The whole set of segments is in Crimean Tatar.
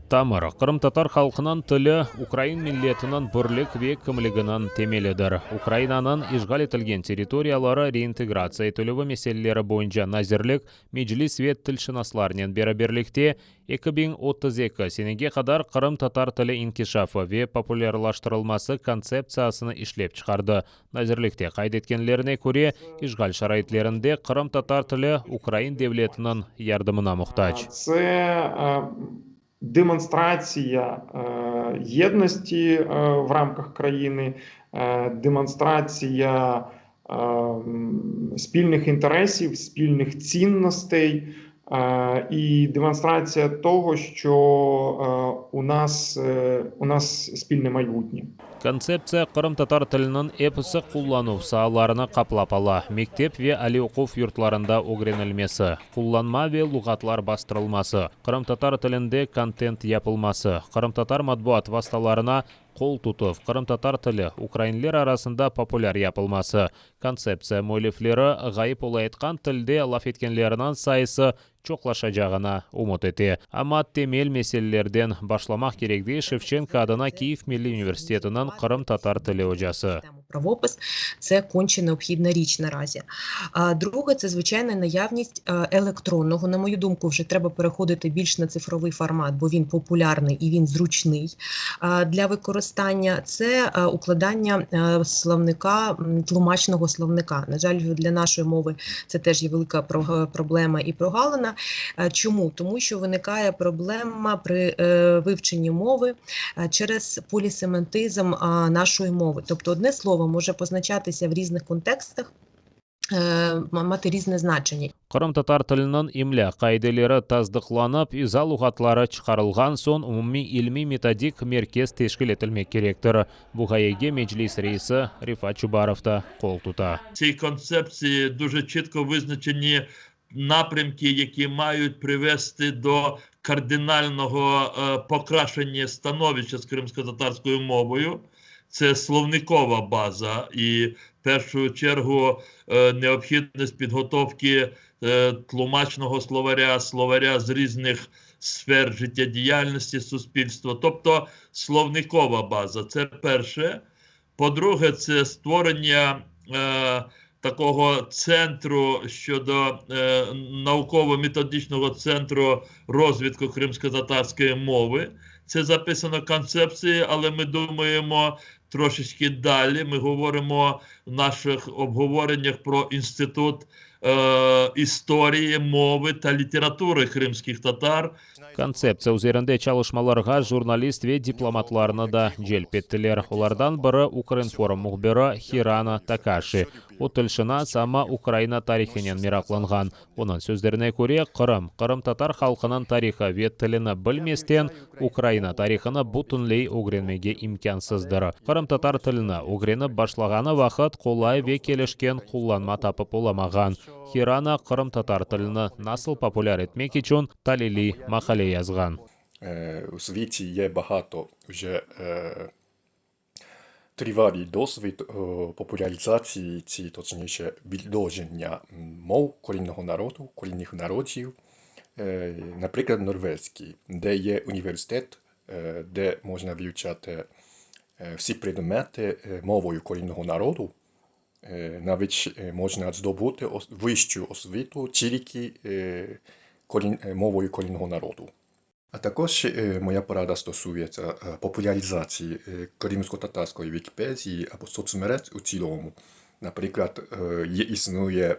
Tamır qırımtatar halqınıñ tili ukrain milletiniñ birlik ve kimliginiñ temelidir. Ukrainanıñ işğal etilgen territoriyaları reintegratsiya etilüvi meseleleri boyunca nazirlik Meclis ve tilşınaslarnen beraberlikte 2032 senege qadar qırımtatar tili inkişafı ve populârlaştırılması kontseptsiyasını işlep çıqardı. Nazirlikte qayd etkenlerine köre, işğal şaraitlerinde qırımtatar tili ukrain devletiniñ yardımına muhtac. Це демонстрація єдності в рамках країни, демонстрація спільних інтересів, спільних цінностей і демонстрація того, що у нас спільне майбутнє. Kontseptsiya qırımtatar tiliniñ episi qullanuv saalarını qaplap ala: mektep ve aliy oquv yurtlarında ögrenilmesi, qullanma ve luğatlar bastırılması, qırımtatar tilinde kontent yapılması, qırımtatar matbuat vastalarına qol tutuv, qırımtatar tili ukrainler arasında populâr yapılması. Kontseptsiya müellifleri ğayıp olayatqan tilde laf etkenleriniñ sayısı çoqlaşacağına ümüt ete. Amma temel meselelerden başlamaq kerek, dey Şevçenko adına Kyiv milliy universitetiniñ qırımtatar tili ocası. Правопис це конче необхідна річ наразі. А друге, це звичайно наявність електронного. На мою думку, вже треба переходити більш на цифровий формат, бо він популярний і він зручний для використання. Це укладання словника, тлумачного словника. На жаль, для нашої мови це теж є велика проблема і прогалина. Чому? Тому що виникає проблема при вивченні мови через полісемантизм нашої мови. Тобто одне слово може позначатися в різних контекстах, мати різне значення. Qırımtatar tiliniñ imlâ qaideleri tasdıqlanıp, iza luğatları çıqarılğan soñ umumiy ilmiy metodik merkez teşkil etilmek kerektir. Bu ğayege Meclis reisi Refat Çubarov da qol tuta. В цій концепції дуже чітко визначені напрямки, які мають привести до кардинального покращення становища з кримськотатарською мовою. Це словникова база і в першу чергу необхідність підготовки тлумачного словаря, словаря з різних сфер життєдіяльності суспільства, тобто словникова база. Це перше. По-друге, це створення такого центру щодо науково-методичного центру розвитку кримськотатарської мови. Це записано в концепції, але ми думаємо трошечки далі. Ми говоримо в наших обговореннях про інститут історії, мови та літератури кримських татар. Kontseptsiya üzerinde çalışmalarğa jurnalist ve diplomatlarnı da celp ettiler. Olardan biri Ukrinform mühbiri Hirana Takaşi. O tilşınas, amma Ukraina tarihinen meraqlanğan. Onıñ sözlerine köre, Qırım, qırımtatar halqınıñ tarihı ve tilini bilmezden Ukraina tarihını bütünley ögrenmege imkânsızdır. Qırımtatar tilini ögrenip başlağanı vaqıt qolay ve kelişken qullanma tapıp olamağan. Hirana qırımtatar tilini nasıl populâr etmek içün taliliy maqale yazğan. У світі є багато вже тривалий досвід популяризації, чи точніше відродження мов корінного народу, корінних народів, наприклад, норвезький, де є університет, де можна вивчати всі предмети мовою корінного народу. Навіть можна здобути вищу освіту тільки мовою корінного народу. А також моя порада стосується популяризації кримськотатарської Вікіпедії або соцмереж у цілому. Наприклад, існує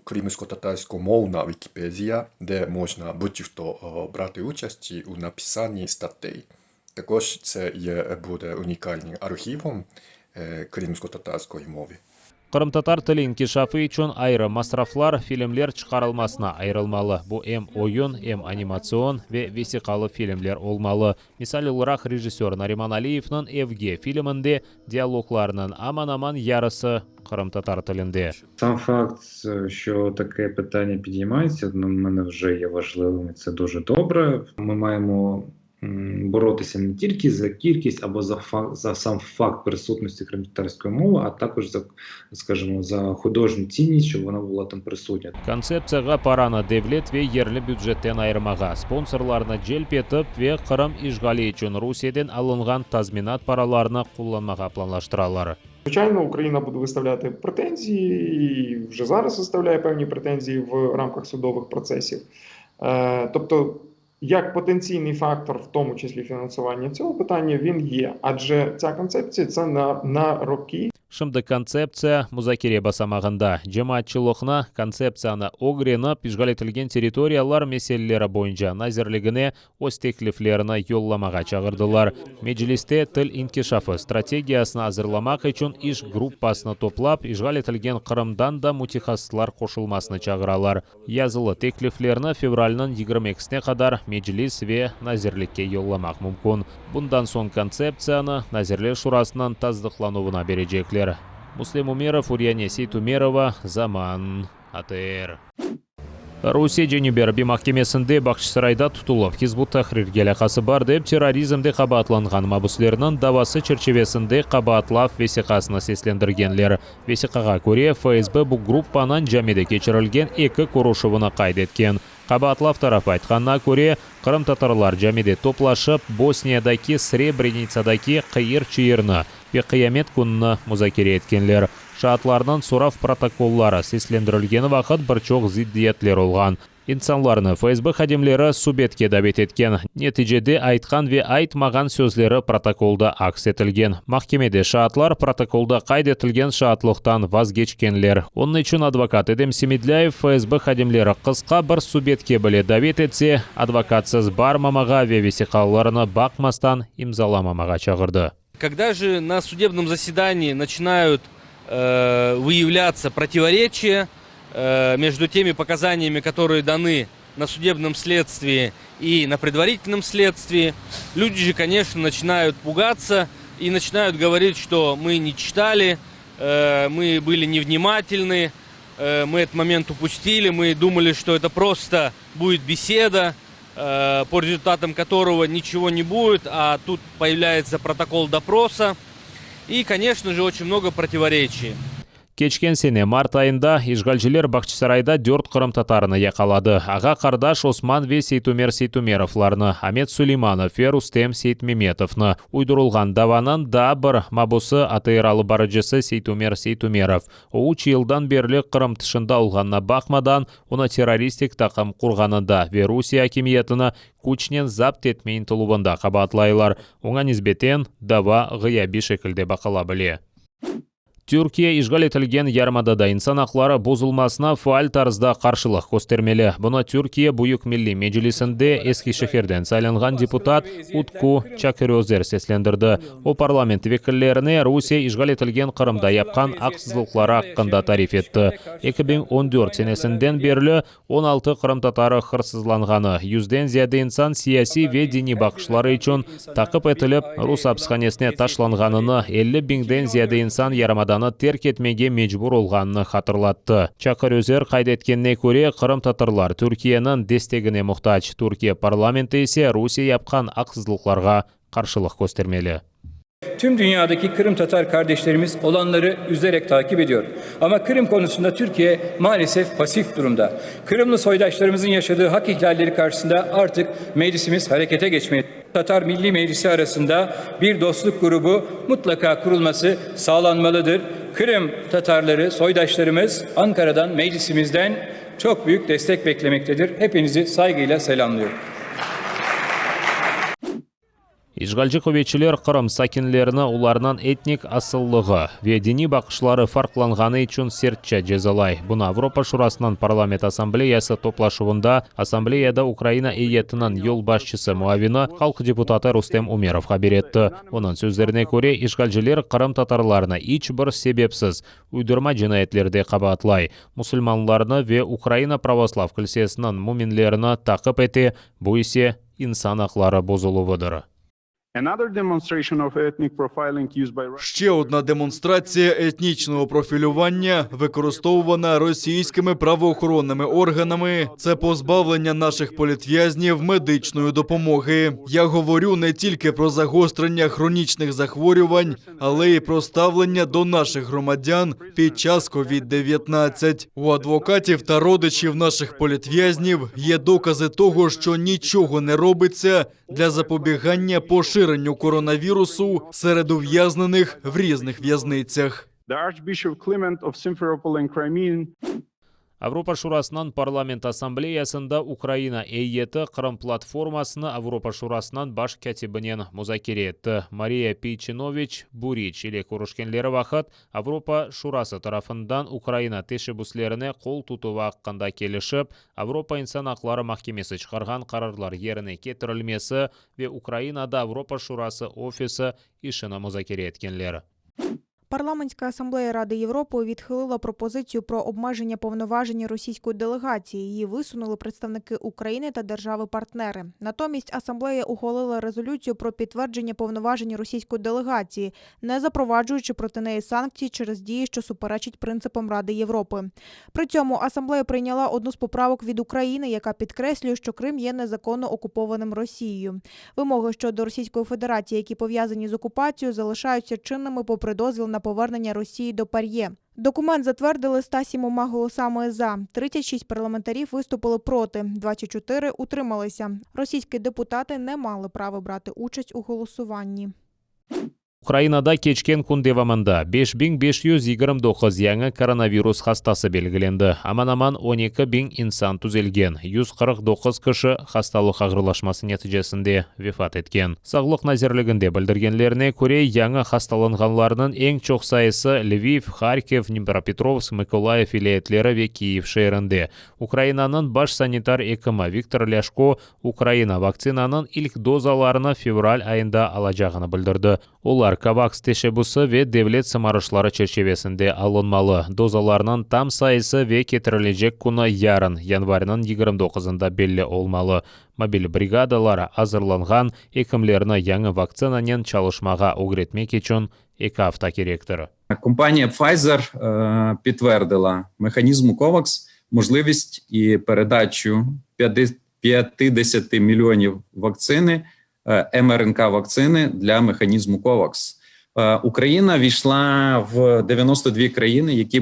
кримськотатарськомовна Вікіпедія, де можна будь-хто брати участь у написанні статей. Також це буде унікальним архівом кримськотатарської мови. Qırımtatar tili inkişafı içün ayrı masraflar filmler çıqarılmasına ayırılmalı. Bu em oyun, em animatsion ve vesiqalı filmler olmalı. Misal olaraq, rejissör Nariman Aliyevniñ Evge filminde dialoglarnıñ aman-aman yarısı qırımtatar tilinde. Сам факт, що таке питання підіймається, на мене вже є важливим, і це дуже добре. Ми маємо боротися не тільки за кількість або за факт, за сам факт присутності кримськотатарської мови, а також за, скажімо, за художню цінність, щоб вона була там присутня. Kontseptsiyağa paranı devlet ve yerli bücetten ayırmağa, sponsorlarnı celp etip ve Qırım işğali içün Rusiyeden alınğan tazminat paralarını qullanmağa planlaştıralar. Звичайно, Україна буде виставляти претензії, і вже зараз виставляє певні претензії в рамках судових процесів. Тобто, як потенційний фактор, в тому числі фінансування цього питання, він є. Адже ця концепція це на, на роки. Şimdi kontseptsiya muzakere basamağında. Cemaatçılıqnı kontseptsiyanı ögrenip, işğal etilgen territoriyalar meseleleri boyunca nazirligine öz tekliflerini yollamağa çağırdılar. Mecliste til inkişafı strategiyasını azırlamaq içün iş gruppasını toplap, işğal etilgen Qırımdan da mütehassıslar qoşulmasını çağıralar. Yazılı tekliflerni fevralniñ 22-sine qadar Meclis ve nazirlikke yollamaq mümkün. Bundan soñ kontseptsiyanı Nazirler şurasınıñ tasdıqlanuvına berecekler. Muslim Umerov, Uryane Seytumerova, Zaman, ATR. Rusiye Cenübiy arbiy mahkemesinde Bağçasarayda tutulıp, Hizb ut-Tahrirge alâqası bar dep terrorizmde qabaatlanğan mabüslerniñ davası çerçivesinde qabaatlav vesiqasını seslendirgenler. Vesiqağa köre, FSB bu gruppanıñ camide keçirilgen eki körüşüvini qayd etken. Qabaatlav tarafı aytqanına köre, qırımtatarlar camide toplaşıp, Bosniyadaki Srebrenitsadaki qıyır-çıyırnı ve qıyamet kününi muzakere etkenler. Şaatlarnıñ sorav protokolları seslendirilgeni vaqıt bir çoq zıddiyetler olğan. İnsanlarnı FSB hadimleri subetke davet etken. Neticede aytqan ve aytmağan sözleri protokolda aks etilgen. Mahkemede şaatlar protokolda qayd etilgen şaatlıqtan vazgeçkenler. Onıñ içün advokat Edem Semedlâyev FSB hadimleri qısqa bir subetke bile davet etse, advokatsız barmamağa ve vesiqalarını baqmastan imzalamamağa çağırdı. Когда же на судебном заседании начинают э, выявляться противоречия э, между теми показаниями, которые даны на судебном следствии и на предварительном следствии, люди же, конечно, начинают пугаться и начинают говорить, что мы не читали, э, мы были невнимательны, э, мы этот момент упустили, мы думали, что это просто будет беседа, э, по результатам которого ничего не будет, а тут появляется протокол допроса. И, конечно же, очень много противоречий. Keçken sene mart ayında işğalciler Bağçasarayda dört qırımtatarını yaqaladı. Ağa-qardaş Osman ve Seytumer Seytumerovlarnı, Amet Suleymanov ve Rustem Seytmemetovnı. Uydurılğan davanıñ daa bir mabusı ATR alıp barıcısı Seytumer Seytumerov. O üç yıldan berli Qırım tışında olğanına baqmadan, onı terroristik taqım qurğanında ve Rusiye akimiyetini küçnen zapt etme ıntıluvında qabaatlaylar. Oña nisbeten dava ğıyabiy şekilde baqıla bile. Türkiye işğal etilgen yarımadada insan aqları bozulmasına faal tarzda qarşılıq köstermeli. Bunı Türkiye Büyük Milliy Meclisinde Eskişehirden saylanğan deputat Utku Çakırözer seslendirdi. O, parlament vekillerine Rusiye işğal etilgen Qırımda yapqan aqsızlıqları aqqında tarif etti. 2014 senesinden berli 16 qırımtatarı hırsızlanğanı, yüzden ziyade insan siyasiy ve diniy baqışları içün taqip etilip, rus apishanesine taşlanğanını, 50 biñden ziyade insan yarımadanı terk etmege mecbur olğanını hatırlattı. Çakırözer qayd etkenine köre, qırımtatarlar Türkiyeniñ destegine muhtac, Türkiye parlamenti ise Rusiye yapqan aqsızlıqlarğa qarşılıq köstermeli. Tüm dünyadaki Kırım Tatar kardeşlerimiz olanları üzülerek takip ediyor. Ama Kırım konusunda Türkiye maalesef pasif durumda. Kırımlı soydaşlarımızın yaşadığı hak ihlalleri karşısında artık meclisimiz harekete geçmeli. Tatar Milli Meclisi arasında bir dostluk grubu mutlaka kurulması sağlanmalıdır. Kırım Tatarları, soydaşlarımız Ankara'dan, meclisimizden çok büyük destek beklemektedir. Hepinizi saygıyla selamlıyorum. İşğalci quvetçiler Qırım sakinlerini olarnıñ etnik asıllığı ve diniy baqışları farqlanğanı içün sertçe cezalay. Bunı Avropa Şurasınıñ Parlament Assambleyası toplaşuvında Assambleyada Ukraina eyyetiniñ yolbaşçısı muavini, halq deputatı Rustem Umerov haber etti. Onıñ sözlerine köre, işğalciler qırımtatarlarnı iç bir sebepsiz uydurma cinayetlerde qabaatlay, musulmanlarnı ve Ukraina pravoslav kilsesiniñ müminlerini taqip ete, bu ise insan aqları bozuluvıdır. Ще одна демонстрація етнічного профілювання, використовувана російськими правоохоронними органами, це позбавлення наших політв'язнів медичної допомоги. Я говорю не тільки про загострення хронічних захворювань, але й про ставлення до наших громадян під час COVID-19. У адвокатів та родичів наших політв'язнів є докази того, що нічого не робиться для запобігання поширенню коронавірусу серед ув'язнених в різних в'язницях. The Archbishop Clement of Simferopol and Crimean Avropa Şurasınıñ Parlament Assambleyasında Ukraina eyyeti Qırım platformasını Avropa Şurasınıñ baş kâtibinen muzakere etti. Mariya Peyçinoviç Büriç ile körüşkenleri vaqıt Avropa Şurası tarafından Ukraina teşebbüslerine qol tutuvı aqqında kelişip, Avropa insan aqları mahkemesi çıqarğan qararlar yerine ketirilmesi ve Ukrainada Avropa Şurası ofisi işini muzakere etkenler. Парламентська асамблея Ради Європи відхилила пропозицію про обмеження повноважень російської делегації. Її висунули представники України та держави-партнери. Натомість асамблея ухвалила резолюцію про підтвердження повноважень російської делегації, не запроваджуючи проти неї санкцій через дії, що суперечать принципам Ради Європи. При цьому асамблея прийняла одну з поправок від України, яка підкреслює, що Крим є незаконно окупованим Росією. Вимоги щодо Російської Федерації, які пов'язані з окупацією, залишаються чинними попри дозвіл на повернення Росії до ПАРЄ. Документ затвердили 107 голосами за. 36 парламентарів виступили проти, 24 утрималися. Російські депутати не мали права брати участь у голосуванні. Ukrainada keçken kün devamında 5529 yañı koronavirus hastası belgilendi. Aman-aman 12 biñ insan tüzelgen, 149 kişi hastalıq ağırlaşması neticesinde vefat etken. Sağlıq nazirliginde bildirgenlerine köre, yañı hastalanğanlarnıñ eñ çoq sayısı Lviv, Harkiv, Dnipropetrovsk, Mıkolayıv vilâyetleri ve Kiyev şeerinde. Ukrainanıñ baş sanitar ekimi Viktor Lâşko Ukraina vaktsinanıñ ilk dozalarını fevral ayında alacağını bildirdi. Olar COVAX teşebbüsi ve devlet sımarışları çerçivesinde alınmalı. Dozalarnıñ tam sayısı ve ketirilecek künü yarın, yanvarniñ 29-ında belli olmalı. Mobil brigadalar azırlanğan ekimlerni yañı vaktsinanen çalışmağa ögretmek içün eki afta kerektir. Компанія Pfizer е, підтвердила механізму COVAX можливість і передачу 50 мільйонів вакцини е, МРНК вакцини для механізму COVAX. Е, Україна ввійшла в 92 країни, які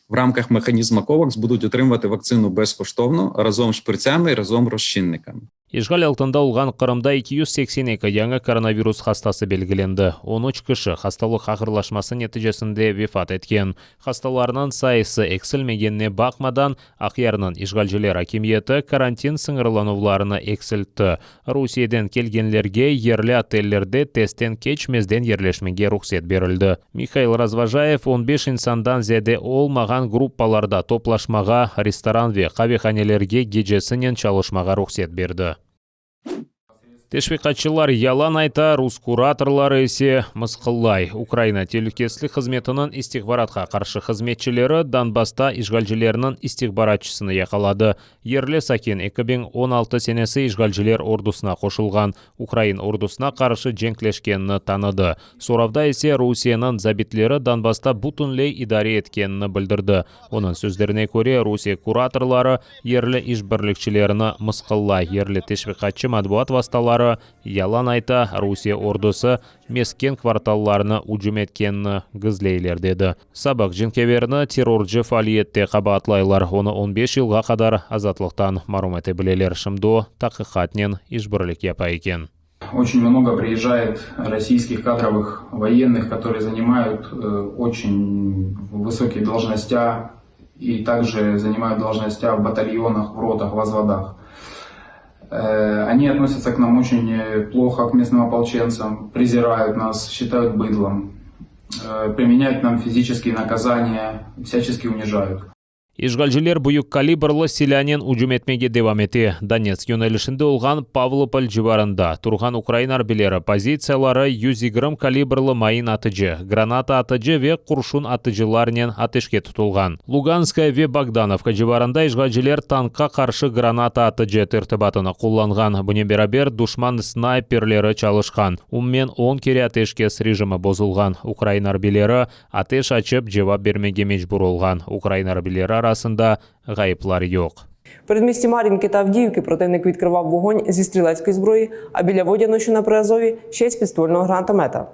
в рамках механізму COVAX будуть отримувати вакцину безкоштовно разом з шприцями і разом з розчинниками. İşğal altında olğan Qırımda 282 yañı koronavirus hastası belgilendi. 13 kişi hastalıq ağırlaşması neticesinde vefat etken. Hastalarnıñ sayısı eksilmegenine baqmadan, Aqyarnıñ işğalciler akimiyeti karantin sıñırlanuvlarını eksiltti. Rusiyeden kelgenlerge yerli otellerde testten keçmezden yerleşmege ruhset berildi. Mihail Razvojayev 15 insandan ziyade olmağan gruppalarda toplaşmağa, restoran ve qavehanelerge gecesinen çalışmağa ruhset berdi. Teşviqatçılar yalan ayta, rus kuratorları ise mısqıllay. Ukraina telükesizlik hızmetiniñ istihbaratqa qarşı hızmetçileri Donbassta işğalcilerniñ istihbaratçısını yaqaladı. Yerli sakin 2016 senesi işğalciler ordusına qoşulğan, ukrain ordusına qarşı cenkleşkenini tanıdı. Soravda ise Rusiyeniñ zabitleri Donbassta bütünley idare etkenini bildirdi. Onıñ sözlerine köre, Rusiye kuratorları yerli işbirlikçilerini mısqıllay, yerli teşviqatçı matbuat vastaları yalan ayta, Rusiye ordusı mesken kvartallarını ücüm etkenini gizleyler dedi. Sabıq cenkâverni terrorcı faaliyette qabaatlaylar. Onı 15 yılğa qadar azatlıqtan marum ete bileler. Şimdi o taqiqatnen işbirlik yapa eken. Очень много приезжает российских кадровых военных, которые занимают э, очень высокие должности и также занимают должности в батальонах, в ротах, в взводах. Э, Они относятся к нам очень э, плохо, к местным ополченцам, презирают нас, считают быдлом, э, применяют нам физические наказания, всячески унижают. İşğalciler büyük kalibrlı silânen ücüm etmege devam ete. Donetsk yönelişinde olğan Pavlopol civarında turğan ukrain arbiyleri pozitsiyaları 120 kalibrlı mayın atıcı, granata atıcı ve qurşun atıcılarnen ateşke tutulğan. Luganskaya ve Bogdanovka civarında işğalciler tankqa qarşı granata atıcı tertibatını qullanğan. Bunen beraber duşman snayperleri çalışqan. Umumen 10 kere ateşkes rejimi bozulğan. Ukrain arbiyleri ateş açıp cevap bermege mecbur olğan. Ukrain arbiyleri arasında ğayıplar yoq. В передмісті Мар'їнки та Авдіївки противник відкривав вогонь зі стрілецької зброї, а біля Водяного, що на Приазові, ще й з підствольного гранатомета.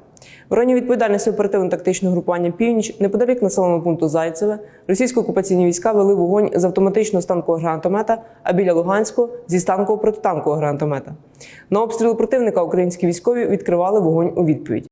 В районі відповідальності оперативно-тактичного угрупування «Північ» неподалік населеного пункту Зайцеве російсько-окупаційні війська вели вогонь з автоматичного станкового гранатомета, а біля Луганського – зі станкового протитанкового гранатомета. На обстріли противника українські військові відкривали вогонь у відповідь.